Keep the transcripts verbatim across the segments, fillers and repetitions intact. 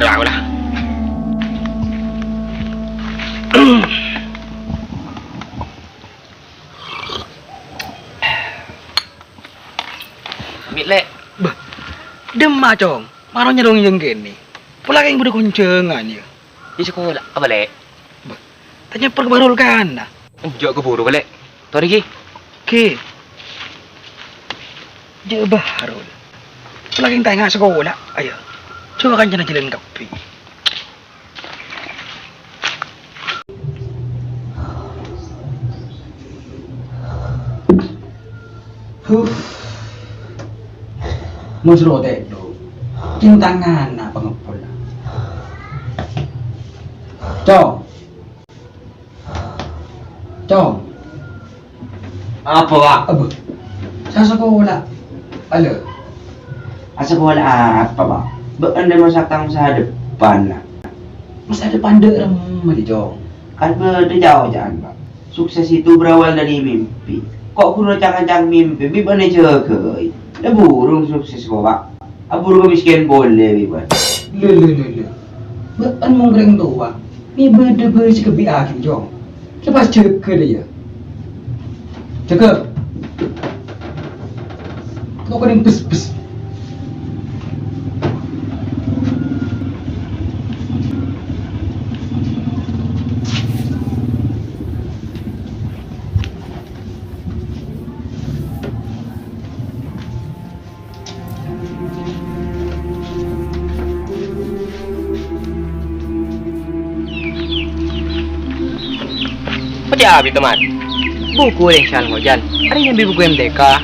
Ora, ora. Mit, Lè'. Bâh, dhimma, Cong? Maro nyarong jâng kènè'. Pola kèng bâdâ konjhângan, yâ. Di sekolah, apa, Lè'? Bâh, tanya per Bahrul kana. Enjâ' ka buru, Lè'. Torè, Ki. Ki. Jâ' Bahrul. Pola kèng ta' enga' sekolah, ayo. Coba kancana jhâlân kabbhi. Huh. Mon soro tèdung. Kèng tanganna pangeppol. Cong. Cong. Apa, Pak? Abbâ. Sa sekolah. Halo. Asakola apa, Pak? Bâ'na masa tang masa depan, nah. Masa depan dâ' remma, Cong. Kan bâdâ jhâ-, jhâjâna, Pak. Sukses itu berawal dari mimpi. Ko' ghuru can-ngancang mimpi, bi' bâ'na jâgâi. La burung sukses ko', Pak. Aburu kamiskènan polè, bi' bâ'na. Lho, lho, lho, lho. Bâ'na mon orèng towa, mè' bâdâ bhâi sè kabbhi aghi, Cong. Lepas jâgâ dâ' iyâ. Jâgâ. Kok kènè' bes-bes. Pecah abit, teman. Buku yang sal ngojan. Hari nyambi buku M T K.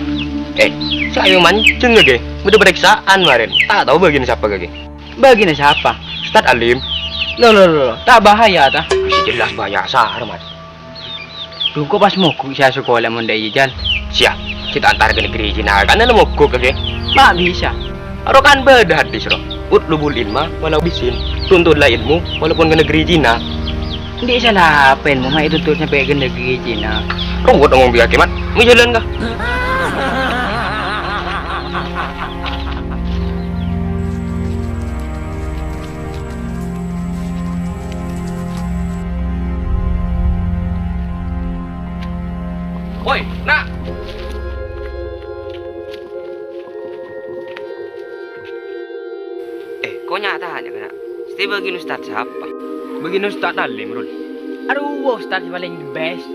Eh, saya mancing lagi. Udah periksaan kemarin. Tak tahu bagian siapa lagi. Bagian siapa? Ustadz Alim. Loh, loh, loh, loh. Tak bahaya, ta? Bisa jelas bahaya, sar, Mat. Dhu, engko' pas mogok sè asakola mon dâ' iyâ, Jan. Siap. Kita antar ke negeri Cina. Kan la mogok, oke? Ma' bisa. Aro kan bâdâ hadis, ro. "Utlubul ilma walau bisin." Tuntutlah ilmu walaupun ke negeri Cina. Andi' sala apa ilmu ma' ètuntut sampè' ka negeri Cina. Ruwet omong biyâ, Mat. Mè' jhâlân, ka? Woi, Na'! Eh, ko' nya-, tanya, Na'. Sè bâgiân ustad sapa? Bâgiân ustad Alim, Rul. Arowa ustad sè palèng the best.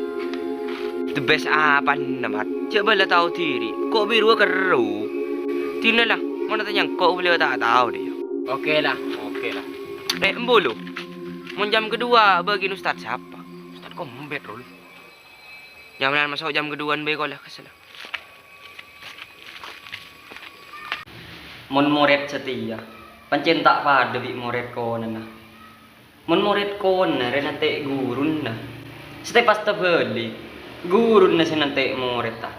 The best apana, Mat? Jhâ' bâlâ tao dhiri. Ko' bi' rowa kerro. Dinala, mon atanya engko' beliau ta' tao, deh. Oke lah, oke lah. Eh, embu lu. Mon jam kedua bâgiân ustad sapa? Ustad Kombet, Rul. Jam enam maso' jam keduaan bâi kola kesel. Mon morèd satèya, pancèn ta' padâ bi' morèd konana. Mon morèd kona rè nantè' ghuruna, satèya pas tabâli', ghuruna sè nantè' morèdda.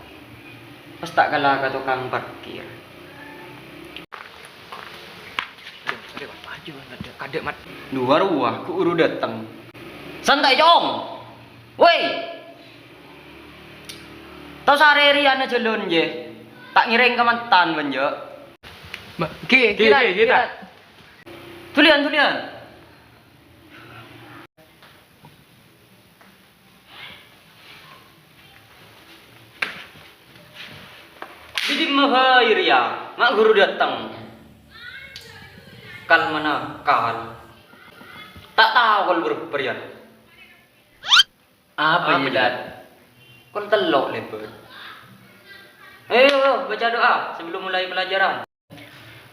Pas ta' kala ka tokang parkir. Aduh, aduh, maju, aduh, kadek, Mat. Dua rowa, ghuru dâteng. Santai, Cong! Woi! Tao sarè rèya na jhâlân, jè. Ta' ngèrèng ka mantan, bân, jè. Ma-, ki-, ki-, kita, ki-, kita. Kita. Tuliyân, tuliyân. Dâddhi mabâi rèya, ma' ghuru dâteng. Kal mana kal. Ta' tao kal bârbâr, yâ. Apa, apa, iyâ, Dad? Dad? Kol tello' lèbât. Ayo, baca doa sebelum mulai pelajaran.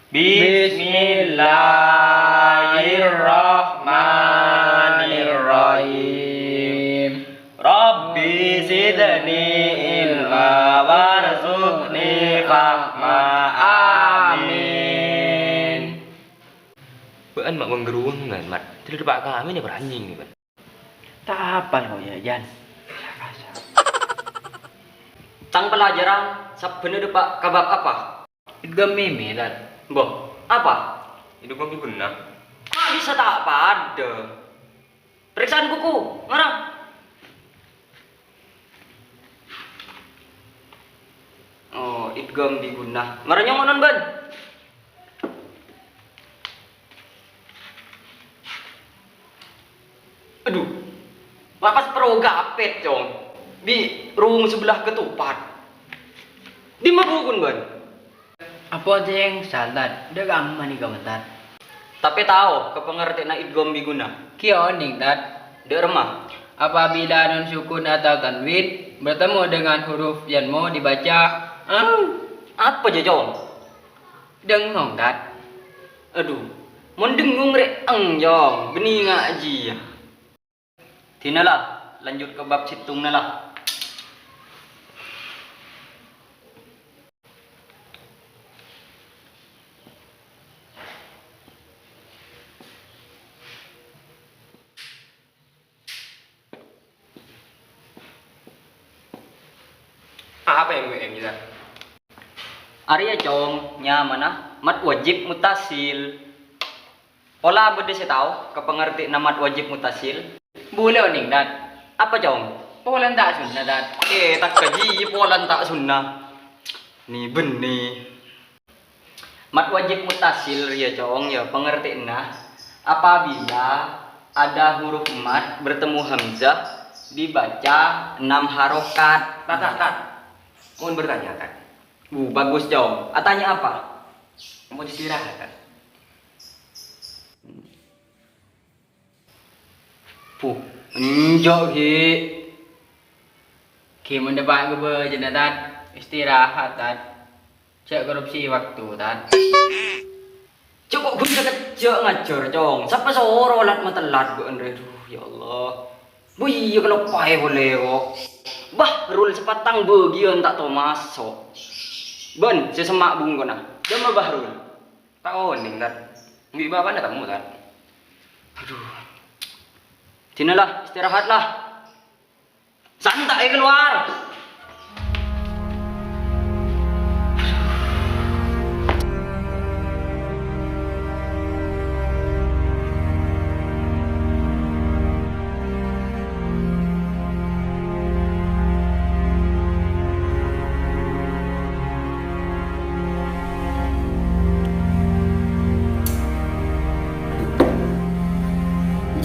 Bismillahirrahmanirrahim. Rabbi zidni ilma warzuqni fahma. Amin. Bâ'ân ma' manggeruwengan, Mat. Dhâddhi dâpa' kami nè beranying nè, Mat. Ta' apal kok, yâ, Jan? Tang pelajaran sabbhânna dâpa' ka bab apa? Idgham mimim, Tad. Mbah, apa? Idgham bi ghunnah. Kok bisa ta' padâ? Parèksaan buku, mara. Oh, idgham bi ghunnah. Mara nyongngonan, bân. Adhu, la pas pèro gapèt, Cong. Bi' rung sabellâ ketopat. Dimma bhukuna bâ'na? Apa, Cèng, salat? Dâ' kamma nèka, Tat? Tapè tao ka pangartèna idgham bi' ghunna? Kèya onèng, Tat. Dâ' remma? Apabila nun sukun atau tanwin bertemu dengan huruf yanmu dibaca, ah. Apa jâ, Cong? Dengngong, Tat. Adhu, mon dengngong rè' ènjhâ, bânnè ngajhi, yâ. Dinala, lanjut ka bab sèttongnga la. Apa yang gue yang jelas? Arèya, Cong, nyamana mad wajib muttasil. Pola bâdâ sè tao ka pangartèna mad wajib muttasil? Bulâ onèng, Tat. Apa, Cong? Polana ta' sunna, Tat. Eh, ta' kajhi polana ta' sunna. Nè, bânnè. Mad wajib muttasil rèya, Cong, yâ, pangartèna apabila ada huruf mad bertemu hamzah dibaca enam harokat. Tat, Tat, Tat. Mohon bertanya, Tat. Bu, bagus, Cong. Atanya apa? Mau istirahat, Tat. Puh, enjâ', Ghi. Ghi, mon dâpa' ghâbây jâ, Tat. Istirahat, Tat. Jhâ' korupsi waktu, Tat. Cè' ko' ghun kejjhâ' ngajhâr, Cong. Sapa soro lat-matellat bâ'na rè? Duh, ya Allah. Bu, iyâ, kaloppaè polè, ko'. Bahrul sapatang bâgiyân ta' tao maso'. Bân, sè semma' bungkona. Dimma Bahrul? Ta' onèng, Tat. Bi' bapa'na temmo, Tat. Adhu. Dinala, istirahatlah. Santa'è kalowar.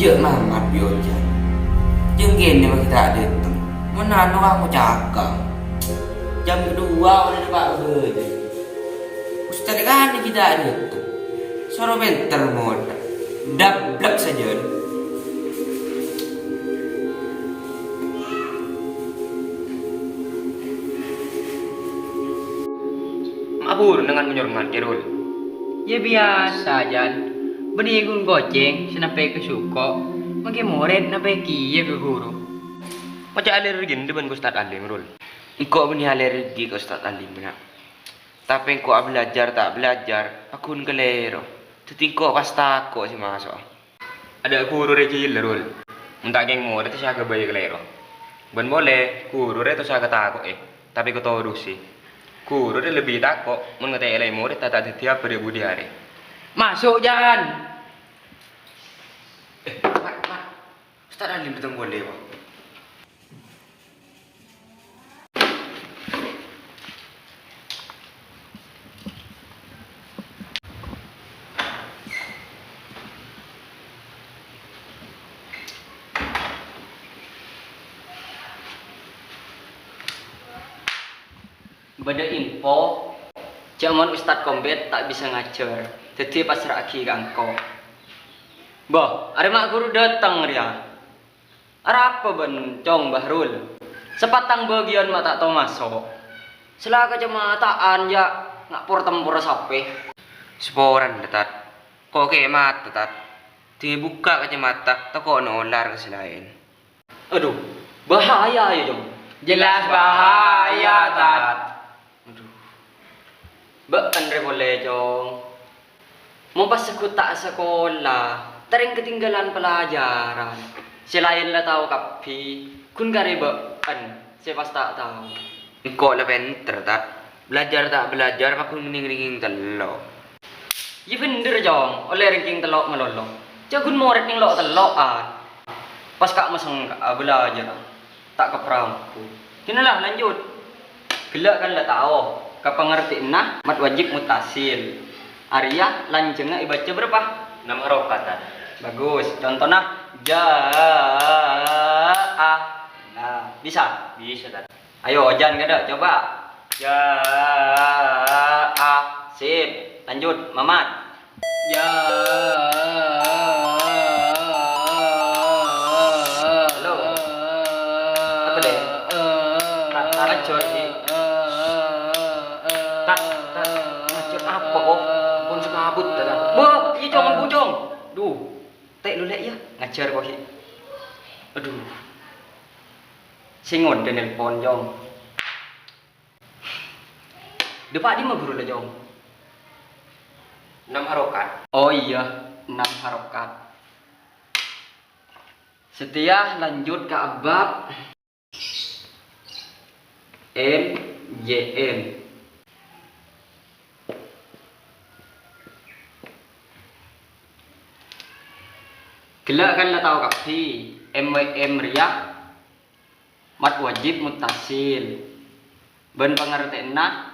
Jhâ' Mamat bi' ojhân. Jhâng kènè' ma' ghi' ta' dâteng. Mon anu ka ngocaka. Jam kedua olle dâpa' bâjâ. Ustad kan ghi' ta' dâteng. Soro pènter modâ. Dablek sajân. Ma' buru nèngan monyor ngan, Kèrul. Yâ, biyasa, Jan. Bânnè ghun kocèng sè nampè' ka soko, mangkè morèd nampè' kèya ka ghuru. Maca alergi ndi bân ka Ustad Alim, Rul? Engko' bânnè alergi ka Ustad Alim, na'. Tapè engko' abâlâjâr ta' bâlâjâr, pagghun kalèro. Dhâddhi engko' pas tako' sè maso'a. Adâ' ghuru rè jiyâ, Rul. Mon ta' kèng morèd sè aghâbây kalèro. Bân polè, ghuru rè ta' osa katako', eh, tapè katodusè. Ghuru rè lebbi tako' mon ngatèla'è morèd ta' dhâddhiyâ apa rè budi arè. Maso', Jan! Eh, Mat, Mat. Ustad Alim dâteng polè, ko'. Bâdâ info, jhâ' mon Ustad Kombet ta' bisa ngajhâr, dhâddhi pasra'aghi ka engko'. Bâh, arè ma' ghuru dâteng rèya. Arapa bân Cong Bahrul? Sapatang bâgiyân ma' ta' tao maso'. Sè la kacamata'an, yâ, nga' por-tempor sapè. Saporana, Tat. Ko' kèya mata, Tat. Dingèn bukka' kacamata, tako' nolar ka sè laèn. Adhu, bahaya, yâ, Cong. Jelas bahaya, Tat. Adhu. Bâ'en rè polè, Cong. Mon pas segghut ta' asakola, terrèng ketinggalan pelajaran. Sè laèn la tao kabbhi, ghun karè bâ'en sè pas ta' tao. Engko' la pènter, Tat. Bâlâjâr ta' bâlâjâr, pagghun ngèng-ngèngèng tello'. Iyâ bhender, Cong, ollè rèngkèng tello' malolo. Jhâ' ghun morèd nèng lo'-tello'an. Pas ka' masengka'a bâlâjâr. Ta' kaprambu. Dinala, lanjut. Ghellâ' kan la tao ka pangartèyanna mad wajib muttasil. Arèya lanjhângnga èbâca bârâmpa? Enam harokat, Tat. Bagus. Contona? Ja'a. Nah, bisa? Bisa, Tad. Ayo, Ojan, kada, coba. Ja'a. Sip. Lanjut, Mamat. Ya. Halo. Apa, Dek? Tat, tat. Ngajhâr, Ki. Tat, tat. Ngajhâr apa, kok? Pon sè kabut, Tat. Wah, iya, Cong, Bu, Cong. Duh. Tek lu, Lek, ya. Ngajhâr, kok, Ki. Aduh. Sè ngodâ nelpon, Cong. Dâpa' dimma ghuru la, Cong? Enam harokat. Oh iya, enam harokat. Satèya lanjut ka bab M J M. Ghellâ' kan la tao kabbhi, M W M rèya mad wajib muttasil. Bân pangartèyanna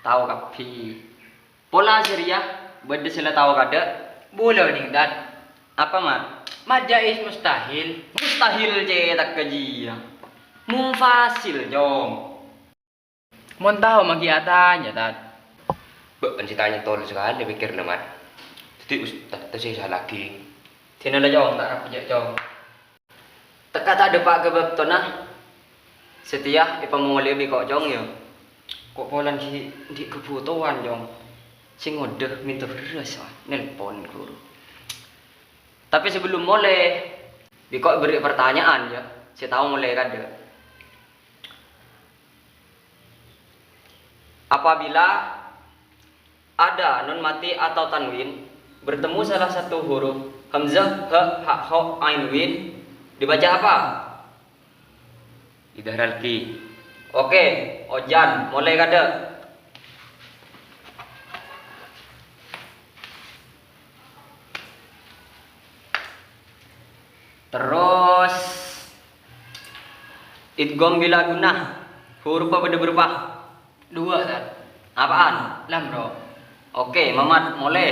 tao kabbhi. Pola sè rèya bâdâ sè la tao kadâ'? Bulâ, Ding, Tad. Apa, Mat? Mad jaiz mustahil. Mustahil cètakka jiyâ. Munfasil, Cong. Mon tao ma' ghi' atanya, Tad. Bâ', kan sè tanya tol sakalè pèkkèrra, Mat. Dhâddhi ustad ta' sè salagi. Dinala, Cong, ta' rabbhu jâ', Cong. Tekka ta' dâpa' ka bab tona. Satèya èpamolè bi' ko', Cong, ya. Ko' polana ghi' andi' kabhutowan, Cong. Sè ngodâ mènta bherrâs, wah, nelpon ghuru. Tapè sabellunna molè, bi' ko' bherri' partanya'an, ya, sè tao molè kadâ'. Apabila ada nun mati atau tanwin bertemu salah satu huruf hamzah, ha, ha, kho, ain, win, dibaca apa? Idhar al-ki. Oke, Ojan, molè kadâ'. Terros, idgham bila gunnah. Hurufa bâdâ bârâmpa? Duwâ', Tad. Apaan? Lam, Bro. Oke, Mamat, molè.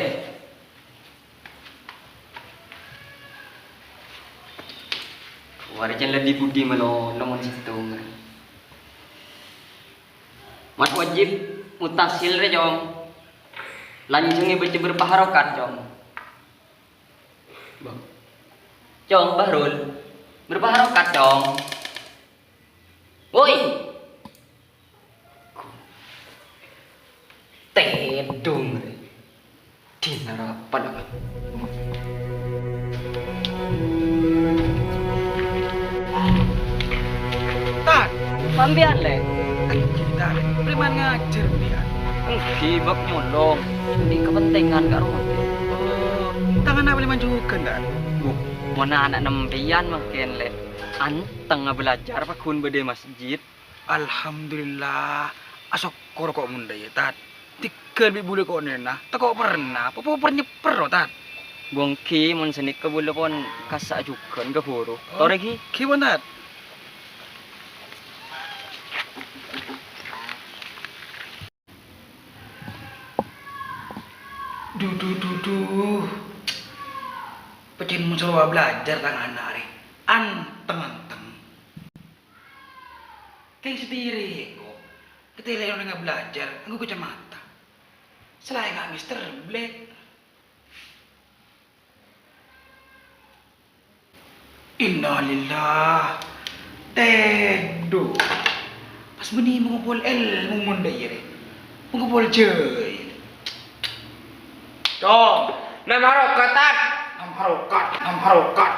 Warè cèn la dhi-budhi mèlo, nomor sèttong. Mad wajib muttasil rè, Cong. Lanjhâng èbâca bârâmpa harokat, Cong? Bâh. Cong, Bahrul. Bârâmpa harokat, Cong? Woi. Tèdung. Dinarapan apa? Tan. Sampèyan, Lè'? Anjir, Tan. Preman ngajhâr, Tan. Èngghi, bâk nyolong. Andi' kapentingan karo mangkèn. Oh, tangan apa preman jhughân, Tan? Bu, mon ana' sampèyan mangkèn, Lè'. Anteng abhâlajhâr, pagghun bâdâ è masjid. Alhamdulillah, asokkor ko' mon dâ' iyâ, Tad. Tèghâl bi' bulâ ko' nèna, tako' perna, popo per-nyèpper, Tad. Bângkè, mon sanèka bulâ pon kassa' jhughân ka ghuru. Oh, torè, ghi. Ghi pon, Tad. Duh, duh, duh, duh. Pècèn mon soro abhâlajhâr tang ana' rè. Anteng-anteng. Kèng satèya rèko, katèlè orèng abhâlajhâr ngangghuy kacamata. Salaèn nga' Mister Black. Innalillah. Tèdung. Pas bânnè mangobâl èlmo mon dâ' iyâ rè. Mangobâl jâi. Dong. Enam harokat, Tad. Enam harokat, enam harokat.